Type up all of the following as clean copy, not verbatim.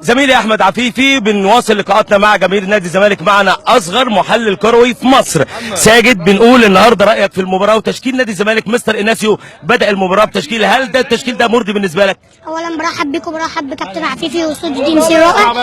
زميلي احمد عفيفي، بنواصل لقاءاتنا مع جماهير نادي الزمالك. معنا اصغر محلل كروي في مصر ساجد. بنقول النهارده رايك في المباراة وتشكيل نادي الزمالك. مستر إيناسيو بدا المباراة بتشكيل، هل ده التشكيل ده مرضي بالنسبة لك؟ اولا برحب بيكم، برحب بكابتن عفيفي واستوديو دي سي رائع.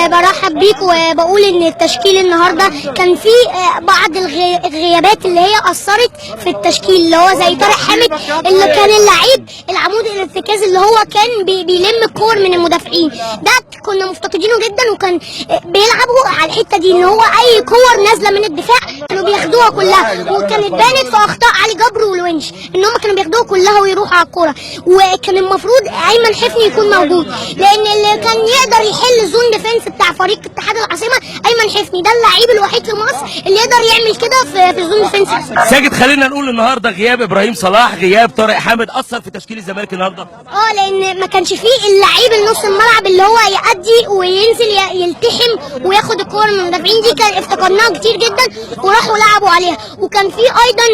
برحب بيكم وبقول ان التشكيل النهارده كان فيه بعض الغيابات اللي هي اثرت في التشكيل، اللي هو زي طارق حامد اللي كان اللعيب العمود الارتكاز اللي هو كان بيلم الكور من المدافعين، ده كنا مفتقدينه جدا، وكان بيلعبوا على الحتة دي ان هو اي كور نازله من الدفاع كانوا بياخدوها كلها، وكانت بانت في اخطاء علي جبر والونش ان هم كانوا بياخدوها كلها ويروحوا على الكورة. وكان المفروض ايمن حفني يكون موجود، لان اللي كان يقدر يحل zone defense بتاع فريق اتحاد العاصمة ايمن حفني، ده اللعيب الوحيد في مصر اللي يقدر يعمل كده في zone defense. ساجد، خلينا نقول النهارده غياب ابراهيم صلاح، غياب طارق حامد اثر في تشكيل الزمالك النهارده؟ لان ما كانش فيه اللعيب النص الملعب اللي هو يأدي وينزل يلتحم وياخد الكور من المدافعين، دي كان افتقدناها كتير جدا وراحوا لعبوا عليها. وكان في ايضا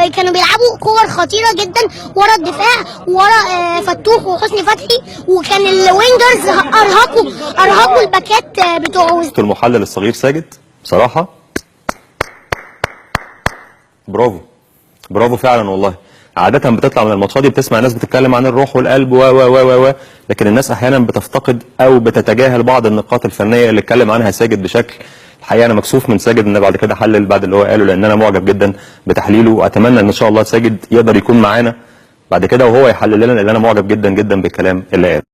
كانوا بيلعبوا كور خطيرة جدا ورا الدفاع، ورا فتوح وحسني فتحي، وكان ال wingers ارهقوا الباكات بتوعه. المحلل الصغير ساجد بصراحة برافو برافو فعلا والله. عادة بتطلع من الماتشات دي بتسمع ناس بتتكلم عن الروح والقلب و و و و لكن الناس احيانا بتفتقد او بتتجاهل بعض النقاط الفنية اللي اتكلم عنها ساجد بشكل الحقيقة انا مكسوف من ساجد ان بعد كده حلل بعد اللي هو قاله، لان انا معجب جدا بتحليله، واتمنى ان شاء الله ساجد يقدر يكون معانا بعد كده وهو يحلل لنا، لان انا معجب جدا جدا بالكلام اللي قاله.